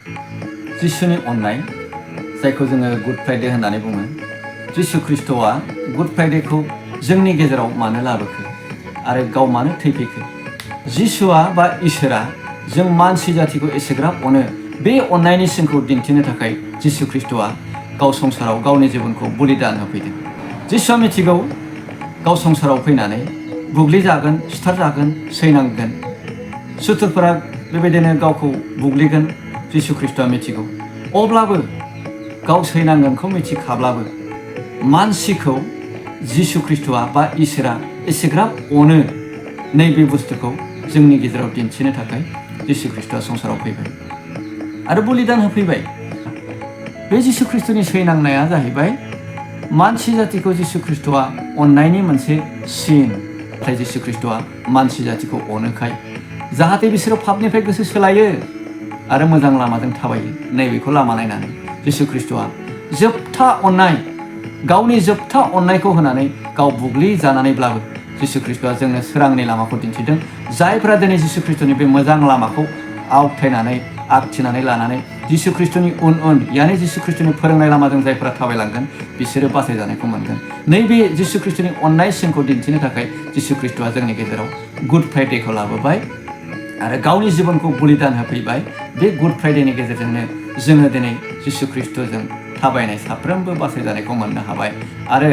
जिसुनि अननाय जायखौ जोङो गुड फ्राइडे होननानै बुङो। जिसु ख्रिस्ट'आ गुड फ्राइडेखौ जोंनि गेजेराव मानो लाबोखो आरो गाव मानो थैफैखो? जिसुआ बा इसोरा जों मानसि जातिखौ एसेग्राब अनो, बे अननायनि सिनखौ दिन्थिनो थाखाय जिसु ख्रिस्ट'आ गाव संसाराव गावनि जिबनखौ बलिदान होफैदों। जिसुआ मिथिगौ गाव संसाराव फैनानै बुग्लिजागोन, सिथारजागोन, सैनांगोन, सुथुरफोरा बेबायदिनो गावखौ बुग्लिगोन। जिसु ख्रिस्ट'आ मिथिगौ, अब्लाबो गाव सैनांगोनखौ मिथिखाब्लाबो मानसिखौ जिसु ख्रिस्ट'आ बा इसोरा एसेग्राब अनो, नैबे बुस्थुखौ जोंनि गेजेराव दिन्थिनो थाखाय जिसु ख्रिस्ट'आ संसाराव फैबाय आरो बलिदान होफैबाय। बे जिसु ख्रिस्ट'नि सैनांनाया जाहैबाय मानसि जातिखौ जिसु ख्रिस्ट'आ अननायनि मोनसे सिन। नाथाय जिसु ख्रिस्ट'आ मानसि जातिखौ अनोखाय जाहाथे बिसोरो पापनिफ्राय गोसो सोलायो आरो मोजां लामाजों थाबायो, नैबेखौ लामा नायनानै जिसु ख्रिस्ट'आ जोबथा अननाय, गावनि जोबथा अननायखौ होनानै गाव बुग्लि जानानैब्लाबो जिसु ख्रिस्ट'आ जोंनो सोरांनि लामाखौ दिन्थिदों। जायफोरा दिनै जिसु ख्रिस्ट'नि बे मोजां लामाखौ आवथायनानै आखिनानै लानानै जिसु ख्रिस्ट'नि उन उन यानि जिसु ख्रिस्ट'नि फोरोंनाय लामाजों जायफोरा थाबायलांगोन बिसोरो बासायजानायखौ मोनगोन। नैबे जिसु ख्रिस्ट'नि अननाय सिनखौ दिन्थिनो थाखाय जिसु ख्रिस्ट'आ जोंनि गेजेराव गुड फ्राइडेखौ लाबोबाय आरो गावनि जिबनखौ बलिदान होफैबाय। बे गुड फ्राइडेनि गेजेरजोंनो जोङो दिनै जिसु ख्रिस्ट'जों थाबायनाय साफ्रोमबो बासायजानायखौ मोननो हाबाय आरो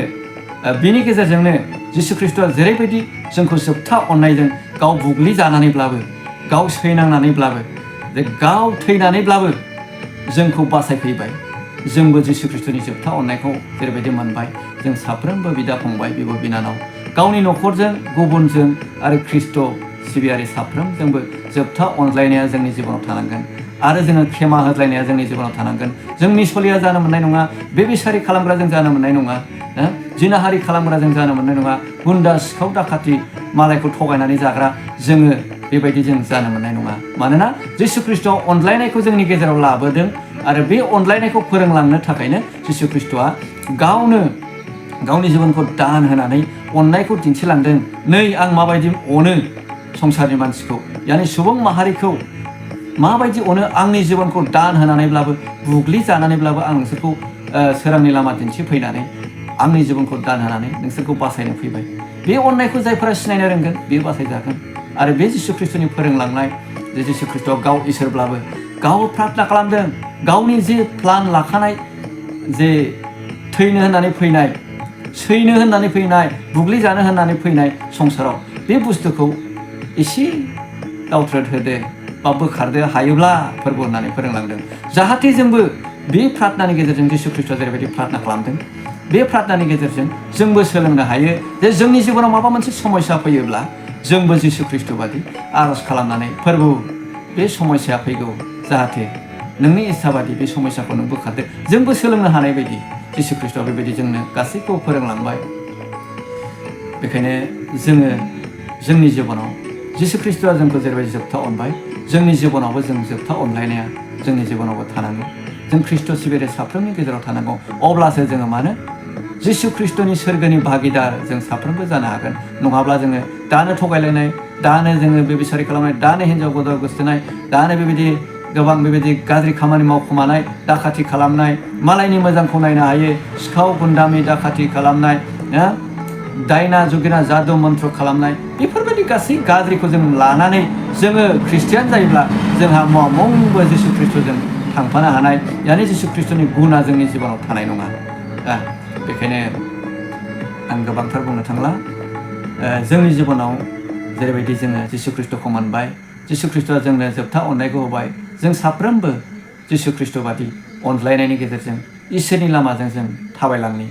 बिनि गेजेरजोंनो जिसु ख्रिस्ट'आ जेरैबायदि जोंखौ जोबथा अननायजों गाव बुग्लि जानानैब्लाबो, गाव सैनांनानैब्लाबो, गाव थैनानैब्लाबो जोंखौ बासायफैबाय। जोंबो जिसु ख्रिस्ट'नि जोबथा अननायखौ जेरैबायदि मोनबाय, जों साफ्रोमबो बिदा फंबाय, बिब' बिनानाव, गावनि न'खरजों, गुबुनजों आरो ख्रिस्ट' सिबियारि साफ्रोमजोंबो जोबथा अनज्लायनाया जोंनि जिबनाव थानांगोन आरो जोङो खेमा होज्लायनाया जोंनि जिबनाव थानांगोन। जों निसलिया जानो मोननाय नङा, बेबिसारि खालामग्रा जों जानो मोननाय नङा, जिनाहारि खालामग्रा जों जानो मोननाय नङा, गुन्दा सिखाव दाखाथि मालायखौ थगायनानै जाग्रा जोङो बेबायदि जों जानो मोननाय नङा। मानोना जिसु ख्रिस्ट'आ अनज्लायनायखौ जोंनि गेजेराव लाबोदों आरो बे अनज्लायनायखौ फोरोंलांनो थाखायनो जिसु ख्रिस्ट'आ गावनो गावनि जिबनखौ दान होनानै अननायखौ दिन्थिलांदों। नै आं माबायदि अनो संसारनि मानसिखौ, यानि सुबुं माहारिखौ माबायदि अनो, आंनि जिबनखौ दान होनानैब्लाबो, बुग्लि जानानैब्लाबो आं नोंसोरखौ सोरांनि लामा दिन्थिफैनानै आंनि जिबनखौ दान होनानै नोंसोरखौ बासायनो फैबाय। बे अननायखौ जायफोरा सिनायनो रोंगोन बेयो बासायजागोन। आरो बे जिसु ख्रिस्ट'नि फोरोंलांनाय जे जिसु ख्रिस्ट'आ गाव इसोरब्लाबो गाव प्रार्थना खालामदों, गावनि जे प्लान लाखानाय, जे थैनो होननानै फैनाय, सैनो होननानै फैनाय, बुग्लि जानो होननानै फैनाय संसाराव बे बुस्थुखौ एसे दावथ्रोद होदो बा बोखारदो हायोब्ला फोरबो होननानै फोरोंलांदों। जाहाथे जोंबो बे प्रार्थनानि गेजेरजों जिसु ख्रिस्ट'आ जेरैबायदि प्रार्थना खालामदों, बे प्रार्थनानि गेजेरजों जोंबो सोलोंनो हायो जे जोंनि जिबनाव माबा मोनसे समस्या फैयोब्ला जोंबो जिसु ख्रिस्ट' बादि आर'ज खालामनानै, फोरबो बे समस्याया फैगौ, जाहाथे नोंनि इस्सा बादि बे समस्याखौ नों बोखारदो, जोंबो सोलोंनो हानाय बायदि जिसु ख्रिस्ट'आ बेबायदि जोंनो गासैखौबो फोरोंलांबाय। बेखायनो जोङो जोंनि जिबनाव जिसु ख्रिस्ट'आ जोंखौ जेरैबायदि जोबथा अनबाय, जोंनि जिबनावबो जों जोबथा अनलायनाया जोंनि जिबनावबो थानांगौ। जों ख्रिस्ट' सिबियारि साफ्रोमनि गेजेराव थानांगौ। अब्लासो जोङो मानो जिसु ख्रिस्ट'नि सोरगोनि भागिदार जों साफ्रोमबो जानो हागोन। नङाब्ला जोङो दानो थगायलायनाय, दानो जोङो बेबिसारि खालामनाय, दानो हिन्जाव गोदान गोसथोनाय, दानो बेबायदि गोबां बेबायदि गाज्रि खामानि मावखोमानाय, दाखाथि खालामनाय, मालायनि मोजांखौ नायनो हायो, सिखाव गुन्दामि दाखाथि खालामनाय, दायना जुगिना जादु मन्त्र खालामनाय, बेफोरबायदि गासै गाज्रिखौ जों लानानै जोङो ख्रिस्टियान जायोब्ला जोंहा मुंबो जिसु ख्रिस्ट'जों थांफानो हानाय, यानि जिसु ख्रिस्ट'नि गुना जोंनि जिबनाव थानाय नङा। बेखायनो आं गोबांथार बुंनो थांला। जोंनि जिबनाव जेरैबायदि जोङो जिसु ख्रिस्ट'खौ मोनबाय, जिसु ख्रिस्ट'आ जोंनो जोबथा अननायखौ होबाय, जों साफ्रोमबो जिसु ख्रिस्ट' बादि अनज्लायनायनि गेजेरजों इसोरनि लामाजों जों थाबायलांनि।